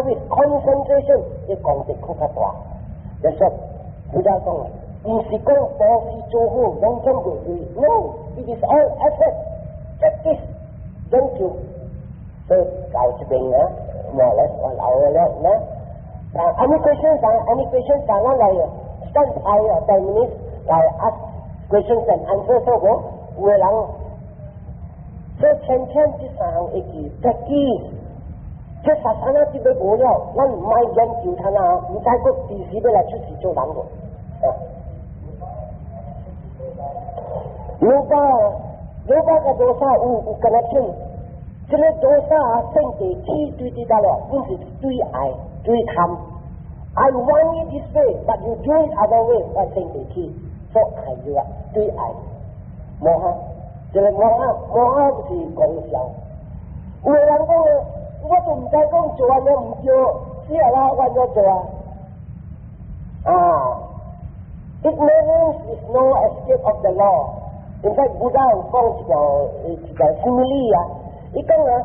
with concentration，伊功德較較大。就是佛家講，毋是講布施做好，攏總袂對。No，it is all effort，practice，研究。所以搞這邊啊，我來我老了呢。啊，any questions 啊？Any questions 啊？咱來 stand 5 or 10 minutes 來 ask questions and answers 好無？有的人，所以千千這三項會記，practice。這三項啊，這欲無了，咱毋愛研究它啊，毋知閣幾時欲來出世做人無？啊。Lobha，lobha 佮 dosa 有 connection。這個 dosa 啊，性地起對佇佗了，本是對愛對貪。I want it this way, but you do it other way，我性地起，所以愛就啊對愛。Moha，這個 moha，moha 就是講笑。有的人講咧，我都毋知講做按呢毋對，死啊啦，我按怎做啊？啊，ignorance is no escape of the law。In fact, Buddha 有講一條 simile 啊，伊講啊，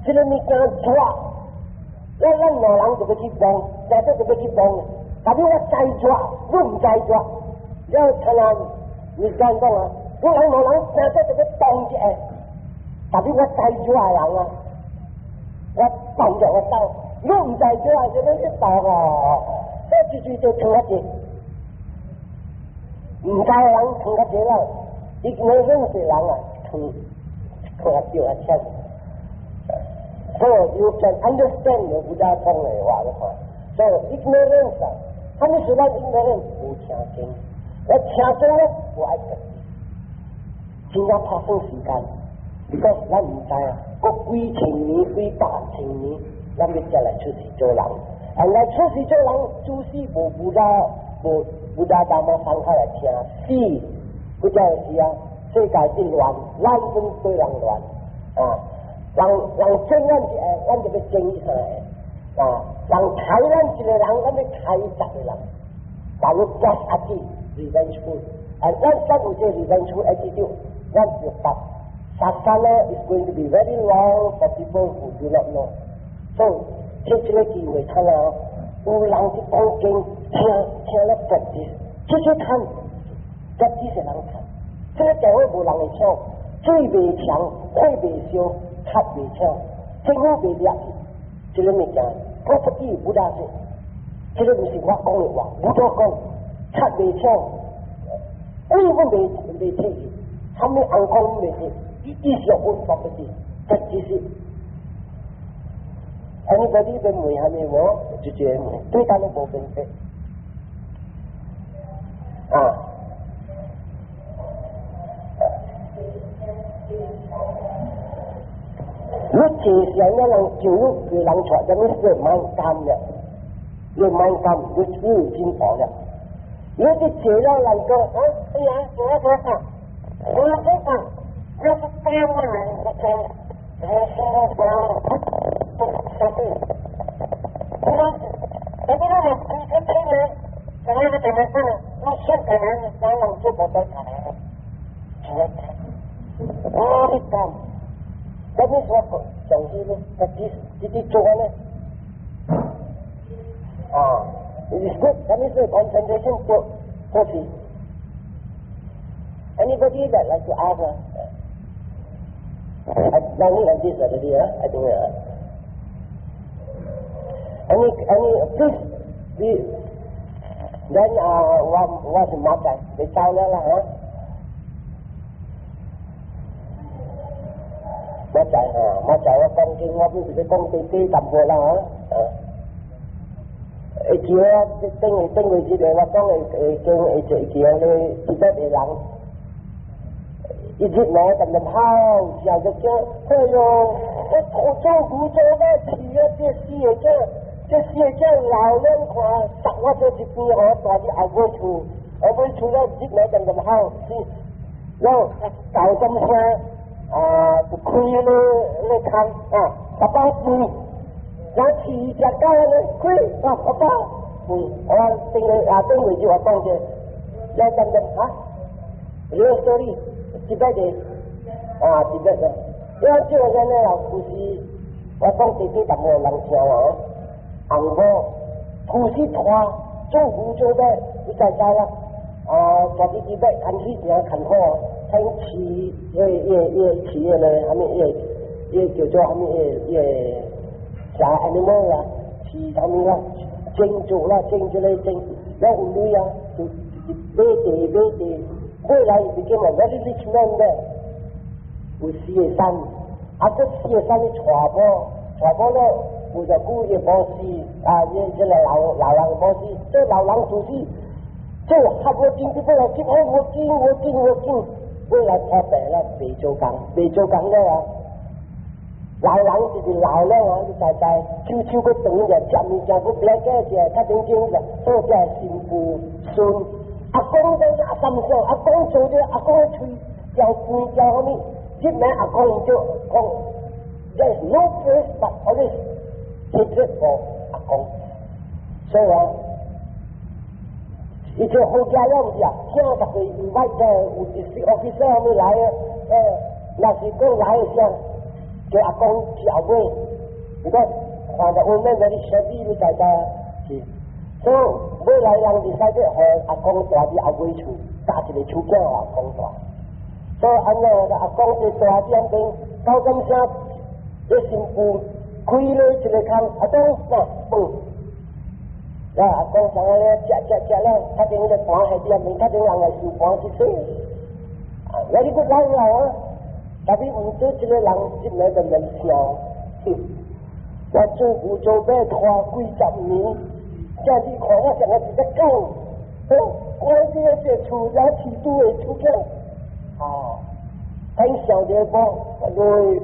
這個物件熱，咱兩人就欲去摸，大家就欲去摸，但是我知熱，你毋知熱，了聽下你講講啊，我人兩人大家就欲動一下，但是我知熱的人啊，我動就我走，你毋知熱就欲去動哦，這就就就聽較濟，毋知的人聽較濟啦。伊沒認識人啊，聽聽較少較淺。So you can understand 有 Buddha 講的話的話。So ignorance 啊，啥物是咱 ignorance 無聽經，我聽經咧無愛讀，真正拍算時間，because 咱毋知啊，閣幾千年、幾百千年，咱欲才來出世做人。啊，來出世做人，祖師無 Buddha 無 Buddha Dhamma Sangha 來聽，死，不才會是啊，世界真亂，咱本對人亂啊。人人憎咱一個，咱就欲憎伊三個啊！人刣咱一個人，咱欲刣伊10個人。但你 just 阿子 revengeful，啊，咱有這 revengeful attitude，咱就答。Sasana is going to be very long for people who do not know. So，藉這個機會，看啊，有人去講經，聽聽了 practice，這這趁，practice 的人趁。這個社會無人會搶，水袂強，火袂燒。賊袂搶，政府袂掠去，這個物件，property 無大說，這個毋是我講的話，無多講，賊袂搶，鬼我未未睇，啥物紅光未睇，it is your own property，這只是。Anybody 要問啥物無，就這問，對他都無分別。啊。你坐上一人叫你給人帶，咁你是蠻甘的，你蠻甘，你你有進步了。你這坐了人講，啊，哎呀，我我我，我我我，我是甘的人，我講，我是我我，我我我我我聽咧，我我怎麼講？我想可能我人做不到可能，我你講。咁你說上司咧，佢啲啲做咧，啊，it is good。咁你說 concentration 做做事。Anybody that like to ask? I've done it like this already, huh? I think. Any, please, be, then 我我是馬仔，你走了啦，嚇。我知嚇，我知我講經，我不是講啲啲淡薄啦嚇。會記我頂頂過這個，我講會會經會會記咧，記得的人，一日來淡淡好，之後就叫，哎喲，我我做牛做馬飼啊，這四個囝，這四個囝老兩看，塞我做一邊，我蹛佇後尾厝，後尾厝了日來淡淡好，是，然後搞咁聲。啊，就開咧咧空啊，爸爸飯，然後飼隻狗咧開啊，爸爸飯，我頂個啊頂位就我講者，來等等啊，real story，一擺個啊，一擺個，因為這個人咧，有時我講弟弟淡薄人聽哦，紅某，有時拖做牛做馬，你知知啦？啊，蹛佇佇尾，牽起誠艱苦。睇飼，伊伊伊飼的咧，啥物伊伊叫做啥物伊伊啥 animal 啦，飼啥物啦，種做啦，種這個種，了有鐳啊，就買地買地，買來 became a very rich man 的，有四個孫，啊，這四個孫娶某，娶某了，有一久伊某死，啊，伊這個老老人某死，這老人就是做合我經濟過來，結好我經我經我經。未來破病了，未做工，未做工了啊！老人就是老了啊，你知知，手手閣長者，食物件閣不了解者，較認真者，所以這新婦孫，阿公都阿三歲，阿公做這阿公的喙嚼飯嚼啥物，這名阿公就講，There is no place but always hatred for 阿公，所以啊。伊就好家了毋是啊？聽逐個 invite 這有 district officer 啥物來啊？若是講來的時，叫阿公去後尾，你講看到外面嗰啲設備，你知知是。所以尾來人就使得予阿公蹛佇後尾厝，搭一個厝囝予阿公蹛。所以按呢，阿公就蹛佇遐邊，九點聲，這新婦開咧一個空，阿公來飯。啊，阿公上來食食食了，較陣個盤喺佇遐面，較陣人來收盤去洗。啊，我你閣來來啊！特別毋做這個人，這個就免笑。我做牛做馬拖幾十年，這你看我像個一隻狗，我這個厝也飼豬的厝囝，啊，很想着講，我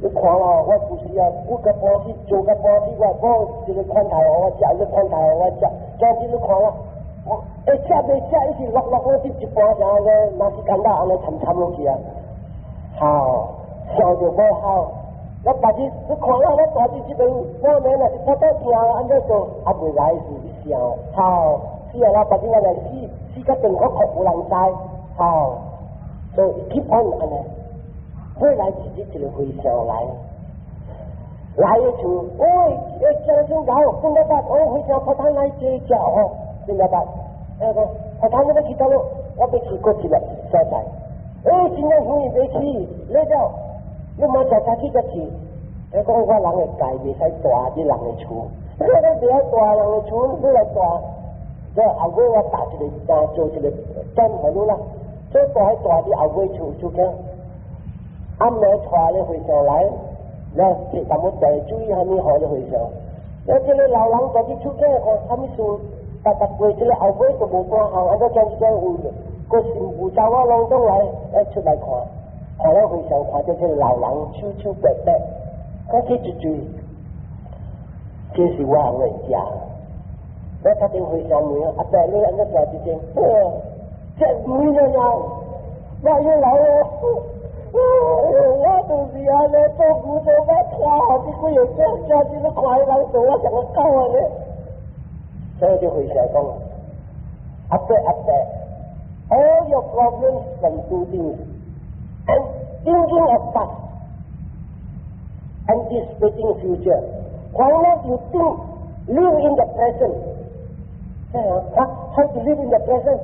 你看啦，我就是啊，我個半死做個半死，我某一個款待我食，一個款待我食，這樣子你看啦，我會食袂食，一直落落落去一半啥咧，若是簡單按呢摻摻落去啊，好，想著無好。我大日你看啦，我大日這邊我面若是腹肚疼，按怎做？啊，未來是想好，死啊！我別日我來死，死甲斷骨骨無人知，好，所以 keep on 按呢，未來一日一個回想來，來的時候，喂，欸，將軍老，邊個捌？我回想佛堂來這食哦，邊個捌？欸講，佛堂你欲去佗落？我欲去閣一個所在。欸，真正遠欲去，你了。你嘛食早起才去，伊講我人的界袂使蹛佇人的厝，你講袂愛蹛人的厝，你來蹛，這後尾我搭一個單做一個轉予你啦。所以大喺大啲後尾厝出嘅，暗暝帶咧和尚來，咧提淡薄茶水，蝦米好咧和尚。咧這個老人在啲出嘅看，蝦米事？逐逐過這個後尾就無關行，按怎將這有個新婦查某攏總來，出來看，看了和尚看到這個老人手手白白，講起一句，這是我的家。我頭先和尚問阿伯，你按怎做這間？哦，這問了呀，我又來了。我就是按呢做牛做馬，看好這幾個囝，囝子都看彼人做，我像個狗按呢。所以就和尚講，阿伯阿伯，all your problems from two things, and thinking of past, anticipating future. Why not you think, live in the present? How to live in the present?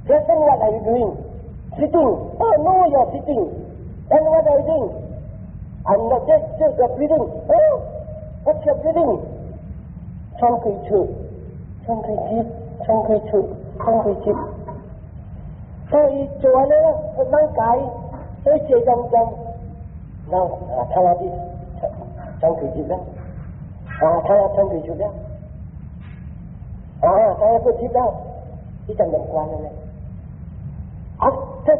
Present, what are you doing? Sitting. Oh no, you're sitting. And what are you doing? I'm not just you're breathing. Oh, what's your breathing? 喘氣出，喘氣入，喘氣出，喘氣入。所以做完了，慢慢改，所以這種種，那啊，睇下啲喘氣入啦，啊，睇下喘氣出啦，啊，睇下個入啦，呢陣就關啦咧。啊，這11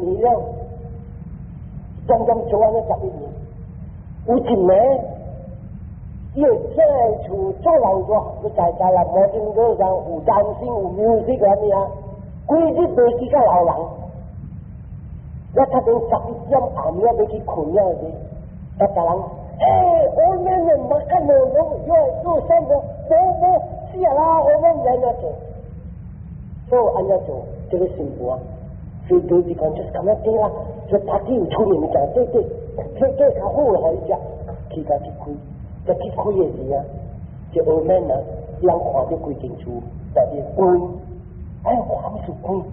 年了，剛剛做完了十一年，有一暝，伊會這厝做人個，你知知啦，摩天閣上有 dancing 有 music 啥物啊，規日袂記甲老人，我頭先11點暗暝欲去睏了時，逐個人，欸，我們人 makan 了，我做什麼？無無，是啦，我們人要做，所以按怎做，這個新婦啊，所以對講就是咁樣對啦，就大家有出名講，對對，對對較好予伊食，去甲去開，就去開的時啊，這後面啊，人看到規間厝內面光，哎，看啥物光，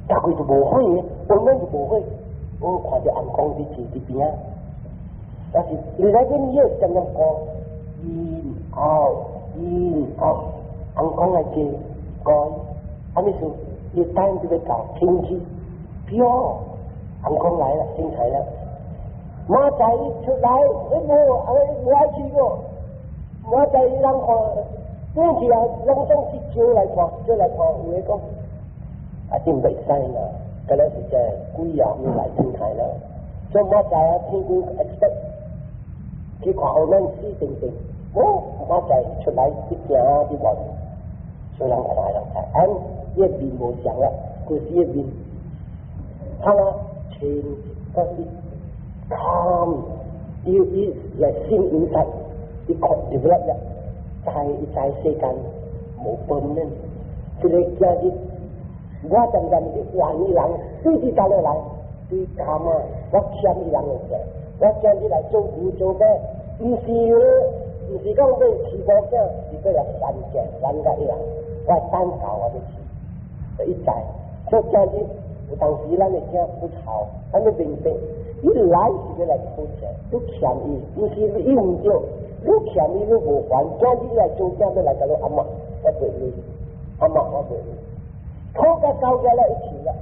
大概就無火的，後面就無火，我看到尪公佇坐佇邊仔，但是11 years 咁樣講，in out in out，尪公來接講，啥物事？伊等這個到天氣，飄，尪公來了，精彩了。馬仔出來，你無，無愛去過。馬仔人看，轉起來，攏總是招來看，招來看，有的講，啊，真袂使啦，敢若是這鬼啊，物來天台啦。所以馬仔啊，天君 expect 去看後面死定定，哦，馬仔出來一行佇外面，所以人看人睇，按伊面無相啦，規時個面，他啊，清個是 calm，伊伊來心 insight，伊看 develop 了，在伊在世間無 permanent，這個今日我漸漸是還伊人，對佇佗落來，對 karma，我欠伊人的債，我今日來做牛做馬，毋是講欲飼某囝，是欲來還債，還共伊人，我等到我欲飼，伊知，所以今日有當時咱的囝不孝，咱欲明白，伊來是欲來討債，你欠伊，毋是伊毋對，你欠伊你無還，今日來做囝欲來共你阿媽，我袂你，阿媽我袂你，討甲到遮了一起了，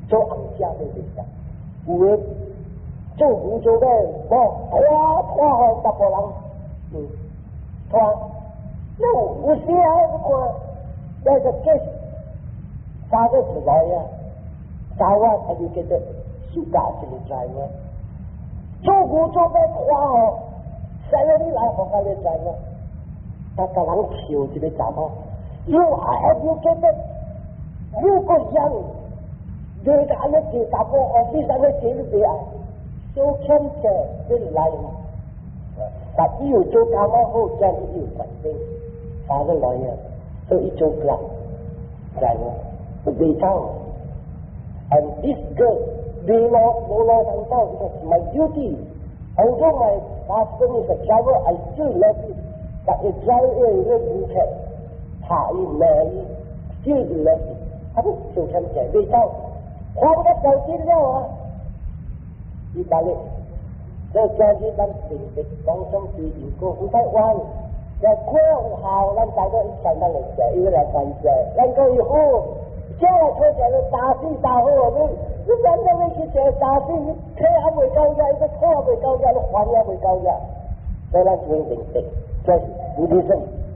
做紅家都袂得，有的做牛做馬，無拖拖予查埔人，拖，有有時啊，你看，那個 case，三個是來啊，查某他就叫做暑假一個 driver，做牛做馬拖予，salary 來予甲你 driver，逐個人笑一個查某，You are educated，you 個樣，你個按呢做查某，office 按呢做你袂愛，小欠債你來，但伊有做 karma 好，這樣伊有決定，三個來啊，所以伊做 Grab driver，袂走。And this girl，未攞無攞通走，because my duty. Although my husband is a driver, I still love him. But a driver is a 唔切，拍伊罵伊，still love him。啊，不做欠債袂走，看不到走進了啊！伊把你，所以今日咱明白講種對因果，毋使怨。若看有效，咱知影伊欠咱的債，伊欲來還債。咱講伊好，這個錯就你打死打好，你咱這個去這打死，你體還未到遐，伊個錯還未到遐，你還也未到遐，所以咱認定的，這是 Buddhism。